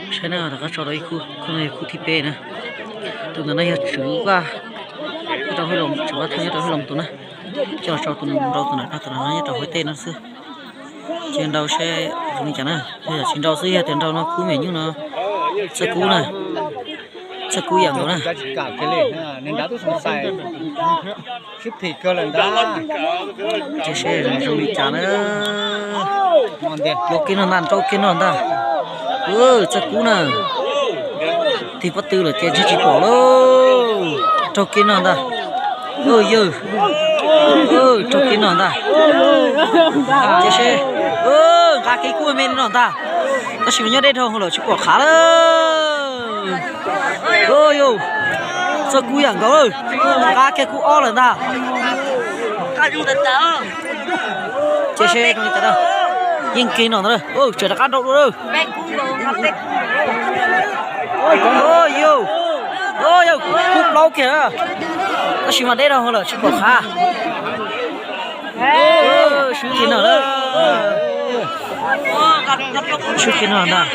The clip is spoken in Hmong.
Saib na, rov qab tso rau ib khub, khub no yog khub thib peb na. Tus ntawd no yog Tswv Vaj, nyob rau Hwj Loos, Tswv Vaj Thawj nyob rau Hwj Loos tus na. Coj los tso tus nrau tus na, tus no nyob rau Huab Tej no xwb. Ces nrau seb zoo li cas na, yog tsis nrau xwb, yog tias nrau no khub me nyuam nyuj no, Txawj Kub na, Txawj Kub yam nkaus na. Ces seb zoo li cas na. Nrau kiag no ntag, nrau kiag no ntag. Txawj Kub na, tig pob tw lawm ces ntshe tsis pom lauj. Nrau kiag no ntag. Yawg, nrau kiag no ntag. Ces seb, nqa kiag kub me no ntag. Tab sis mas nyob deb dhau lawm tsis pom qhav lawm. Yawg, Txawj Kub yam nkaus lawm, nqa kiag kub ob lawm ntag. Ces seb, yeej kiag no ntag, tseem rov qab nrau dua lawm. Yawg, kub plaub kiag, tab sis mas deb dhau lawm tsis pom qhav. Swb kiag no, swb kiag no ntag.